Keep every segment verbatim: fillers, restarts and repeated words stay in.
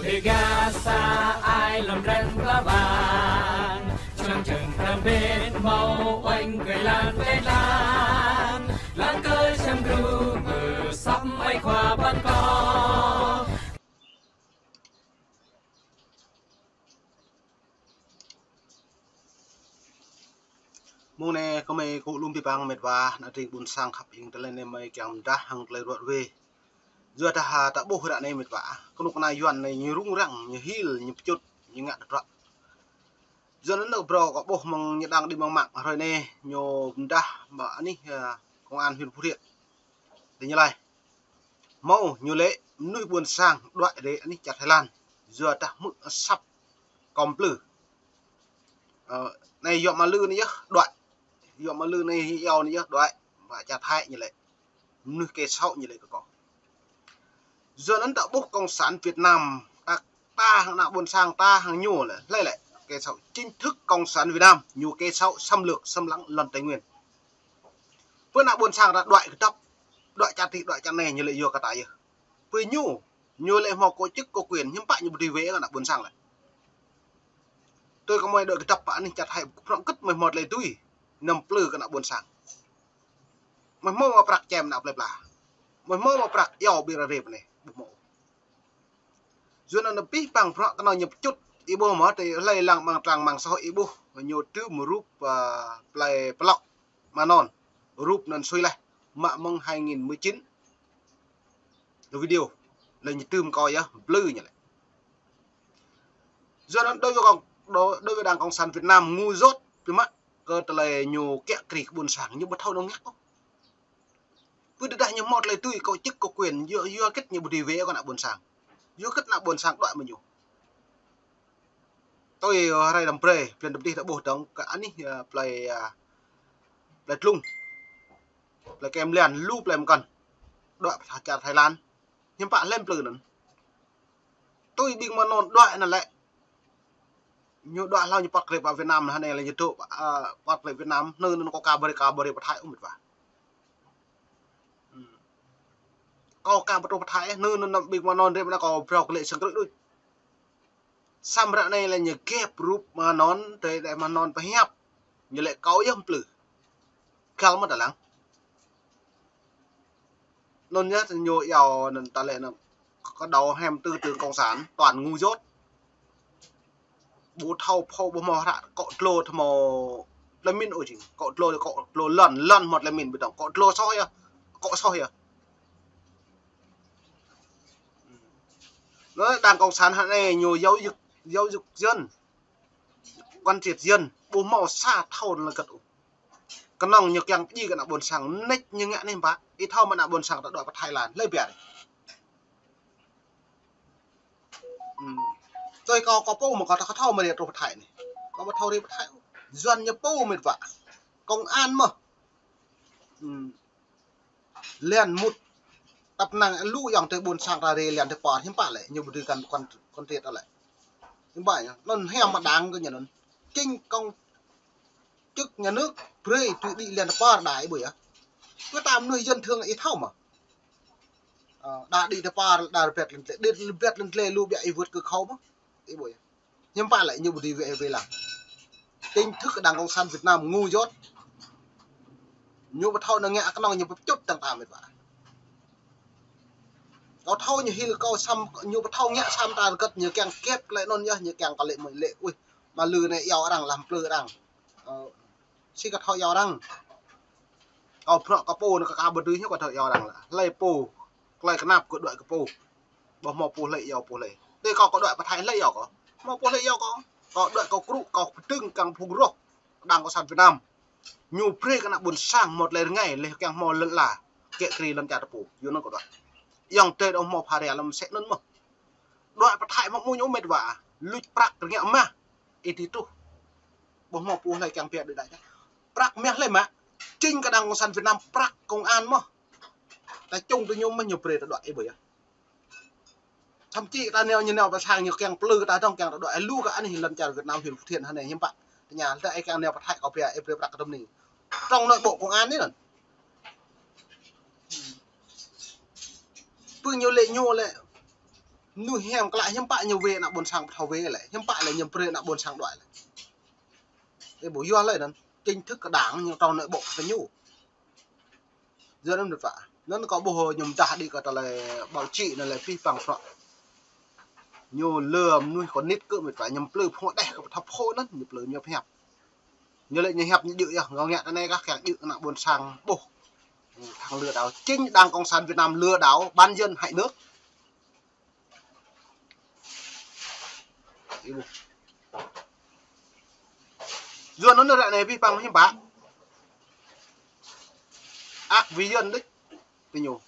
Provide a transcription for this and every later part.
Êga sa ai lăm răng pla bang, člăng čăng pram bên mâo oanh kơ lan lĕ lan, lăng kơ čăm gru mơ săm ai khua băn ko. Mông anei kơ mei kơ lŭm bi bang mĭt wa, ană tring ƀuôn sang khăp ing tơlơi anei mei kiăng mdah hăng tơlơi ruă ruê. Yua dah ta ƀuh ră anei mĭt wa, knŭk kna Yuăn anei ñu rŭng răng, ñu hil, ñu pčŭt, ñu ngă tơdruă. Yua anăn brâo kơ ƀuh mơ̆ng ñu đang đĭ mơ̆ng mă hruê anei ñu mdah mă anih, ơ, công an huyện Phú Thiện. Ti ñu lač mâo ñu lĕ mnuih ƀuôn sang đuĕ dê anih čar Thái Lan. Yua dah hmư̆ asăp kơ mplư. Ơ, anei yua mă lư anei yơh đuĕ. Yua mă lư anei yua anei yơh đuĕ. Mă čar Thái ñu lĕ. Mnuih kê sâu ñu lĕ kơ kâo. Yua anăn ta ƀuh cộng sản Việt Nam, ta, ta hăng ană ƀuôn sang ta hăng ñu lĕ, hlei lĕ kê sâu chính thức cộng sản Việt Nam, ñu kê sâu xâm lược, xâm lăng lăn Tây Nguyên. Pơ ană ƀuôn sang ta đuĕ kdăp, đuĕ čar ti, đuĕ čar anei ñu lĕ yua kơ ta yơh. Pơ ñu, ñu lĕ mâo kơ chức kơ quyền, hiăm pă ñu ƀu dưi wê kơ ană ƀuôn sang lĕ. Tui kơ mei đuĕ kdăp pă anih čar Thái prŏng kĭt mei mâo tơlơi tui, năm plư kơ ană ƀuôn sang. Mei mâo mă prăk čem ană plei pla. Mei mâo mă prăk yua bi ra rê pơ anei, ƀu mâo. Yua anăn bi bang prăk kơ anăn ñu pčŭt, ih ƀuh mă ti hlei lăng mơ̆ng trang mạng xã hội ih ƀuh, ñu tŭ mă rup, ơ, plei Plŏk, mă anăn, rup anăn sui leh, mă mơ̆ng hai nghìn mười chín. Video, lĕ ñu tŭ mă kâo yơh, mplư ñu lĕ. Yua anăn đối với cộng, đối, đối với Đảng Cộng sản Việt Nam ngu dốt, bi mă, kơ tơlơi ñu kiă kriê kơ ƀuôn sang, ñu ƀu thâo nao ngă ôh. Pơ tơdah ñu mâo tơlơi tui kơ chức kơ quyền, yua, yua kĭt ñu ƀu dưi wê kơ ană ƀuôn sang. Yua kĭt ană ƀuôn sang đuĕ mă ñu. Tui, ơ, hrei lăm brei, plei dăp dih ta ƀuh dơ̆ng, kơ anih, ơ, plei, ơ, plei Tlung. Plei Kem Lian, lu plei mkăn. Đuĕ pơ čar Thái Lan. Hiăm pă lĕ mplư anăn. Tui ƀing mă anăn đuĕ anăn lĕ. Ñu đuĕ hlâo ñu păt krê pă Việt Nam anei lĕ ñu dôk, ơ, păt krê Việt Nam, nư anăn kâo ka brei, ka brei pơ Thái ôh mĭt wa. Kâo ka brei pơ Thái, nư anăn ƀing mă anăn rê mă anăn kâo brei kơ lĕ sơng krư̆ đuč. Săm ră anei lĕ ñu gĕp rup mă anăn, tơ đei mă anăn pơhiăp. Ñu lĕ kâo yơh mplư. Kăl mă ta lăng. Anăn yơh ñu yua anăn ta lĕ anăn kơ đầu hem tư tưởng cộng sản, toàn ngu dốt. Ƀu thâo phô ƀu mâo hră, kŏ tlô thâo mâo tơlơi mĭn ôh jing. Kŏ tlô, kŏ tlô lăn, lăn mâo tơlơi mĭn ƀu dŏng. Kŏ tlô soh yơh. Kŏ soh yơh. Anăn Đảng Cộng sản hă anei ñu giáo dục, giáo dục dân. Quán triệt dân, ƀu mâo sa thâo lăn kơt ôh. Knŏng ñu kiăng pơjing kơ ană ƀuôn sang, mnêč ñu ngă anei ƀă. Ih thâo mă ană ƀuôn sang ta đuĕ pơ Thái Lan, lĕ biă. Hmm. Tui kâo, kâo pô mă kâo ta thâo mă rê truh pơ Thái anei. Kâo ƀu thâo rê pơ Thái. Yuăn ñu pô mĭt wa. Công an mơh. Hmm. Liăn mŭt. Tăp năng lu ayŏng adei ƀuôn sang ta rê liăn tơ pă hiăm pă lĕ, ñu ƀu dưi kăn kăn, kăn triệt lĕ. Hiăm pă ñu. Anăn hiam mă Đảng kơ ñu anăn. Chính công chức nhà nước brei tui đĭ liăn tơ pă đa ih ƀuh yơh. Kơ ta mnuih dân thường ih thâo mơh. Ơ, đa đĭ tơ pă, đa rơbet lăn tlê, đĭ rơbet lăn tlê lu biă ih wơ̆t kơ khâu mơh. Ih ƀuh yơh. Hiăm pă lĕ ñu ƀu dưi wê, wê lăng. Chính thức Đảng Cộng sản Việt Nam ngu dốt. Ñu ƀu thâo nao ngă, knŏng ñu pơčŭt tăng ta mĭt wa. Kâo thâo ñu hil kâo săm, ñu ƀu thâo ngă săm ta rơkăt, ñu kiăng gĕp klei anăn yơh, ñu kiăng kơ lĕ mơ̆ lĕ, ui, mă lư anei yua arăng, lăm plư arăng. Ơ, si kơ thâo yua arăng. Kâo prŏk kơ pô anăn kơ ka ƀu dưi ñu kơ thâo yua arăng lĕ. Hlei pô, klei knap kơ đuĕ kơ pô. Ƀu mâo pô hlei yua pô hlei. Tơ kâo kơ đuĕ pơ Thái hlei yua kâo. Mâo pô hlei yua kâo. Kâo đuĕ kâo krŭ, kâo pơdơ̆ng kăng phung roh. Đảng Cộng sản Việt Nam. Ñu brei kơ ană ƀuôn sang mâo tơlơi rơngai, leh kiăng mâo lăn ala. Kiă kriê lăn čar ta pô. Yua anăn kâo đuĕ. Ayŏng adei đa mâo phara lăm sĕ anăn mơh. Đuĕ pơ Thái mă mơ̆ ñu mĭt wa. Luč prăk rơngiă mah. Ih ti truh. Ƀu mâo pô hlei kiăng pia đuĕ đa. Prăk mah hlei mă. Chính kơ Đảng Cộng sản Việt Nam prăk công an mơh. Ta čung tơ ñu mơh ñu brei ta đuĕ ih ƀuh yơh. Thậm chí ta nao ñu nao pơ sang ñu kiăng plư ta dŏng kiăng ta đuĕ lu kơ anih lăn čar Việt Nam huyện Phú Thiện hă anei hiăm pă. Tơña ta ih kiăng nao pơ Thái kâo pia ih brei prăk kơ tơm ni. Trong nội bộ công an anei anăn. Pơ ñu lĕ ñu lĕ Mnuih hiam klă hiưm pă ñu wê ană ƀuôn sang thâo wê lĕ, hiưm pă lĕ ñu brei ană ƀuôn sang đuĕ lĕ. Ê, ƀuh yua lĕ anăn chính thức kơ đảng ñu trong nội bộ kơ ñu. Yua anăn mĭt wa. Anăn kâo ƀuh ñu mdah đĭ kơ tơlơi báo chí anăn lĕ pih păng prŏ. Ñu lơ mnuih kơ nit kơ mĭt wa ñu mplư phung đeh kơ thâo phô anăn ñu mplư ñu pơhiăp. Ñu lĕ ñu hiăp ñu djŏ yơh, ngă ngă anei kah kiăng djŏ ană ƀuôn sang ƀuh. Thằng lừa đảo, chính Đảng Cộng sản Việt Nam lừa đảo bán dân hại nước. Ê, ƀuh. Yua anăn ră anei pih păng hiưm pă. Ăt vì dân đĭ. Ti ñu.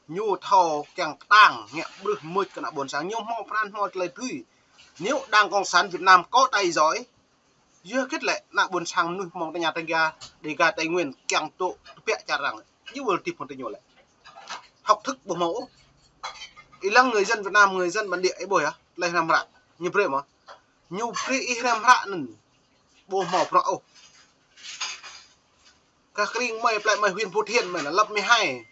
Ñu thâo kiăng ktang, ngă ƀrưh mưč kơ ană ƀuôn sang. Ñu hmâo pran hmâo tơlơi tui. Ñu Đảng Cộng sản Việt Nam có tài giỏi. Yua kĭt lĕ, ană ƀuôn sang mnuih mơ̆ng tơña tơga, Đêga Tây Nguyên, kiăng tŭ, tơbiă čar arăng. Ñu wơl tip hŏng ti ñu lĕ. Học thức ƀuh mâo ôh. Ih lăng người dân Việt Nam, người dân bản địa, ih ƀuh yơh, tơlơi hrăm hră. Ñu brei mơh. Ñu brei ih hrăm hră anăn. Ƀuh mâo prŏ ôh. Kah krĭng mơi, plei mơi huyện Phú Thiện mơi, lớp mười hai.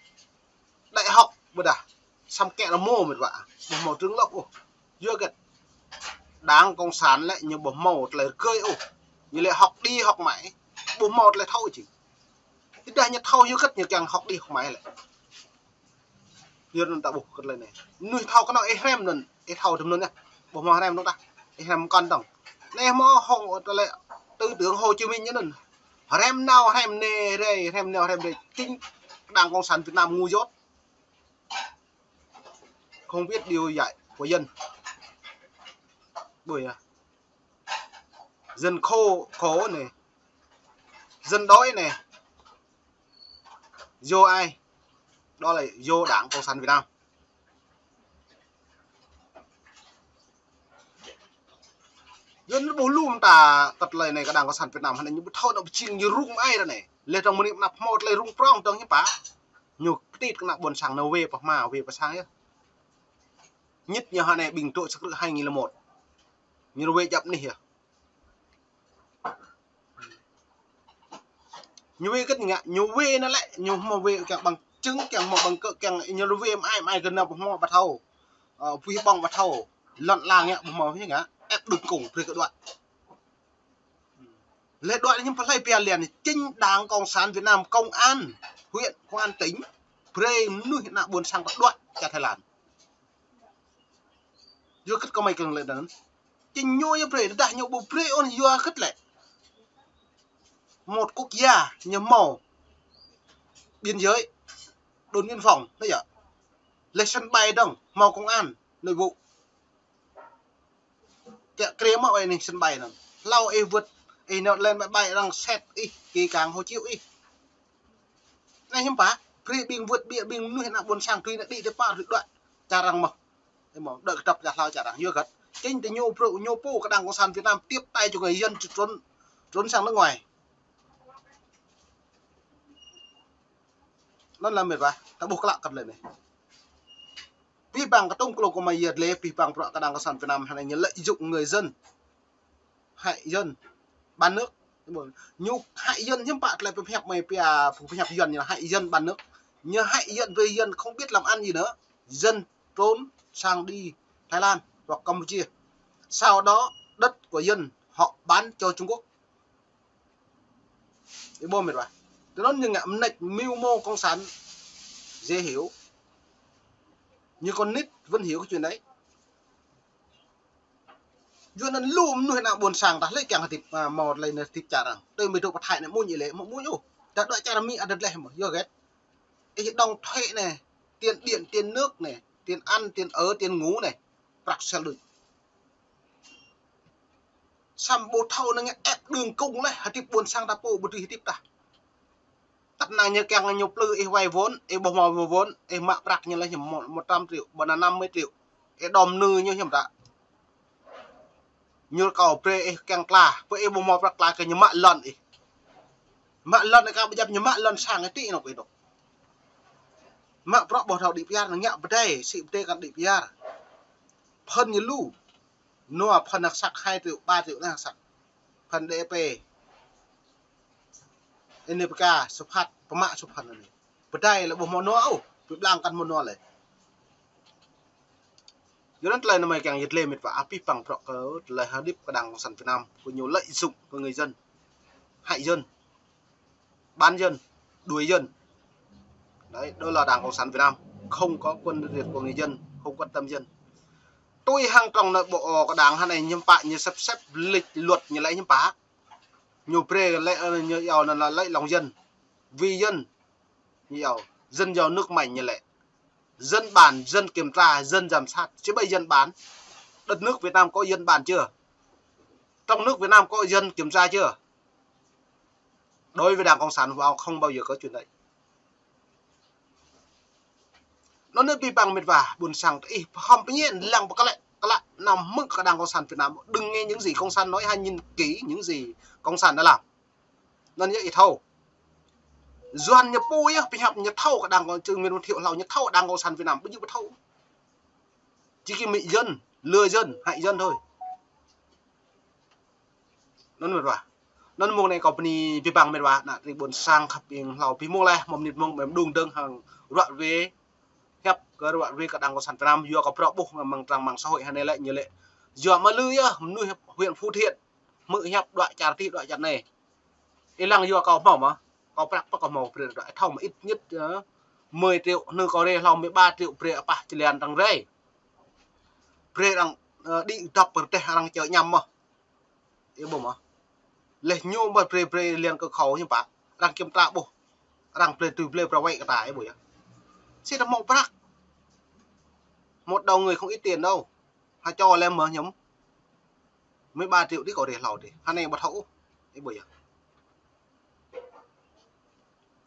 Đại học ƀiădah. Săm kĕ rơmô mĭt wa. Ƀuh mâo trường lớp ôh. Yua kĭt. Đảng Cộng sản lĕ ñu ƀuh mâo tơlơi rơgơi ôh. Ñu lĕ học đi học mãi. Ƀuh mâo tơlơi thâo jing. Tơdah ñu thâo yua kĭt ñu kiăng học đi học mãi lĕ. Yua anăn ta ƀuh kơ tơlơi anei. Mnuih thâo kơ anăn ih hrăm anăn, ih thâo tŭm anăn yơh. Ƀuh mâo hrăm dŏng tah. Ih hrăm mkăn dŏng. Anei mâo hŏng tơlơi tư tưởng Hồ Chí Minh anăn. Hrăm nao hrăm anei rei, hrăm nao hrăm rei. Chính Đảng Cộng sản Việt Nam ngu dốt. Không biết điều dạy của dân. Ƀuh yơh. Dân khổ, khổ anei. Dân đói anei. Do ai? Đó là do Đảng Cộng sản Việt Nam. Dân ƀuh lŭm ta kơ tơlơi anei kơ Đảng Cộng sản Việt Nam, hŏng anei ñu ƀu thâo nao pơjing ñu rŭng ai ră anei. Leh dơ̆ng mơ̆ng anăp hmâo tơlơi rŭng prŏng dơ̆ng hiưm pă. Ñu ktit kơ ană ƀuôn sang nao wê pơ hma, wê pơ sang yơh. Ñĭt ñu hŏng anei ƀing tŭ săk rư̆ hai nghìn lẻ một. Ñu wê djăp anih yơh. Ñu wê kĭt ngă, ñu wê anăn lĕ, ñu mâo wê kiăng bằng chứng, kiăng mâo bằng cớ, kiăng ñu wê mơai, mơai kơ nao ƀu mâo ƀu thâo. Ơ, pui ƀơ̆ng ƀu thâo. Lăn ala ngă ƀu mâo hiưm ngă, ĕp đun kông, brei kơ đuĕ. Leh đuĕ ñu pơhlei pia liăn, chính Đảng Cộng sản Việt Nam, công an huyện, công an tỉnh, brei mnuih ană ƀuôn sang kơ đuĕ čar Thái Lan. Yua kĭt kơ mơi kơ lĕ anăn. Chính ñu yơh brei, tơdah ñu ƀu brei ôh yua kĭt lĕ. Một quốc gia ñu mâo biên giới, đồn biên phòng, anei yơh. Leh sân bay dơ̆ng, mâo công an, nội vụ. Kiă kriê mơ̆ wei anei sân bay anăn. Hlâo ih wơ̆t, ih nao lên máy bay arăng xét ih, ký cang hộ chiếu ih. Anei hiưm pă, brei ƀing wơ̆t ƀiă ƀing mnuih ană ƀuôn sang tui anăn đĭ ti pă tui đuĕ čar arăng mơh. Ih mâo, đuĕ kdăp čar hlâo čar arăng, yua kĭt. Chính ti ñu brei, ñu pô kơ Đảng Cộng sản Việt Nam tiếp tay cho người dân trốn, trốn sang nước ngoài. Anăn lĕ mĭt wa, ta ƀuh klă kơ tơlơi anei. Pih păng kơ tŭm klô kơ mơi yơh lĕ, pih păng prŏ kơ Đảng Cộng sản Việt Nam, hŏng anei ñu lợi dụng người dân. Hại dân. Bán nước. Ñu hại dân hiưm pă tơlơi pơhiăp mơi pia, pơhiăp dân ñu hại dân bán nước. Ñu hại dân với dân không biết làm ăn gì nữa. Dân trốn sang đi Thái Lan hoặc Campuchia. Sau đó đất của dân họ bán cho Trung Quốc. Ih ƀuh mĭt wa. Tơ anăn ñu ngă mnêč mưu mô cộng sản dễ hiểu. Ñu kơ nit vẫn hiểu cái chuyện đấy. Yua anăn lu mnuih ană ƀuôn sang ta lĕ kiăng hdĭp, à, mâo tơlơi anăn hdĭp čar arăng. Tơ mĭt dôk pơthai anei mơ̆ng ih lĕ, mơ̆ng ôh. Ta đuĕ čar Mi ăt dleh mơh, yua kĭt. Ih đóng thuế anei, tiền điện, tiền nước anei, tiền ăn, tiền ở, tiền ngủ anei. Prăk sel đuč. Săm ƀu thâo năng ĕp đun kông leh, hdĭp ƀuôn sang ta pô ƀu dưi hdĭp tah. Tăp năng ñu kiăng ñu plư ih vay vốn, ih ƀuh mâo vay vốn, ih mă prăk ñu leh ñu một, một trăm triệu, ƀơ năm mươi triệu. Ih đom nư ñu hiưm tă. Ñu kâo brei ih kiăng tla, pơ ih ƀuh mâo prăk tla kơ ñu mă lăn ih. Mă lăn ih ka ƀu djăp ñu mă lăn sang ih ti anôk ih dôk. Mă prăk ƀuh thâo đĭ piar, ngă pơdai, sĭ pơdai kăn đĭ piar. Phăn ñu lu. Nua phăn hơ̆k săk hai triệu, ba triệu anei hơ̆k săk. Phăn đê pê. Anei pơka, sơphat, pơmă sơphat anei. Pơdai lĕ ƀuh mâo nua ôh, bi blang kăn mâo nua lĕ. Yua anăn tlei anei mei kiăng yăl dliê mĭt wa, abih bang bruă kơ tlei hdĭp kơ đảng cộng sản Việt Nam, kơ ñu lợi dụng kơ người dân, hại dân, bán dân, đuổi dân. Đấy, đó là đảng cộng sản Việt Nam, không có quan tâm của người dân, không quan tâm dân. Tui hăng trong nội bộ kơ đảng hă anei ñu pă ñu sắp xếp lịch luật ñu lĕ ñu pă. Ñu brei lĕ, ñu iêu anăn là lấy lòng dân, vì dân, ñu iêu dân giàu nước mạnh ñu lĕ. Dân bàn, dân kiểm tra, dân giám sát, chứ bây dân bàn. Đất nước Việt Nam có dân bàn chưa? Trong nước Việt Nam có dân kiểm tra chưa? Đối với đảng cộng sản Việt Nam không bao giờ có chuyện đấy. Anăn bi băng mĭt wa, ƀuôn sang ih hŏm pơñen lăng pơklĕ, klă năm mơ̆ng kơ đảng cộng sản Việt Nam. Đừng nghe những gì cộng sản nói hay nhìn kỹ những gì cộng sản đã làm. Anăn yơh ih thâo. Yuăn ñu pô yơh, pơhiăp ñu thâo kơ đảng cộng, Trương Minh Thiệu hlâo ñu thâo đảng cộng sản Việt Nam, ƀu djŏ ƀu thâo. Chỉ cái mị dân, lừa dân, hại dân thôi. Anăn mĭt wa. Anăn mông anei kâo bơni bi băng mĭt wa, ană drei ƀuôn sang khăp ing hlâo bi mông leh, mâo mnĭt mông mơ̆ng đung dơ̆ng hăng ruă rê, hiăp kơ ruă rê kơ đảng cộng sản Việt Nam, yua kơ bruă ƀuh mơ̆ng trang mạng xã hội hă anei lĕ ñu lĕ. Yua mă lư yơh, mnuih huyện Phú Thiện, hmư̆ hiăp đuĕ čar ti đuĕ čar anei. Ih lăng yua kâo mâo mơh, kâo prăk pă kâo mâo brei đuĕ thâo mă ít nhất, ơ, mười triệu, nư kâo rê hlâo mười ba triệu brei apah čilian arăng rei. Brei arăng, ơ, đĭ dăp pơ teh arăng čơ ñăm mơh. Ih ƀuh mơh. Leh ñu mơh brei brei liăng kơ khâu ñu pă. Arăng kiểm tra ƀuh. Arăng brei tui brei prăk wei kơ ta, ih ƀuh yơh. Si ta mâo prăk. Một đầu người không ít tiền đâu. Hă čô leh mơh ñăm. Mười ba triệu ti kâo rê hlâo ti. Hă anei ƀu thâo ôh. Ih ƀuh yơh.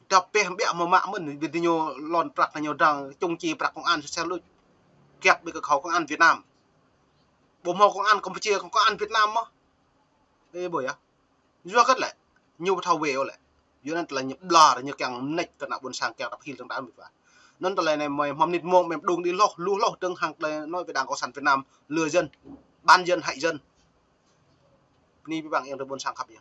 Dăp peh ƀiă mơh mă mơ̆n, bi ti ñu lŏn prăk ñu dăng čung či prăk công an sel luč. Kiăp bi kơ khâu công an Việt Nam. Ƀu mâo công an Campuchia, công an Việt Nam mơh. Ih ƀuh yơh. Yua kơ lĕ, ñu ƀu thâo wê ôh lĕ. Yua anăn tlei ñu blah, ñu kiăng mnêč kơ ană ƀuôn sang kiăng tăp hil tơ̆ng đa mĭt wa. Anăn tlei anei mei hmâo mnĭt mông mei đung đĭ hloh, lu hloh dơ̆ng hăng tlei nói về đảng cộng sản Việt Nam, lừa dân, bán dân, hại dân. Bơni bi băng ing drei ƀuôn sang khăp ing.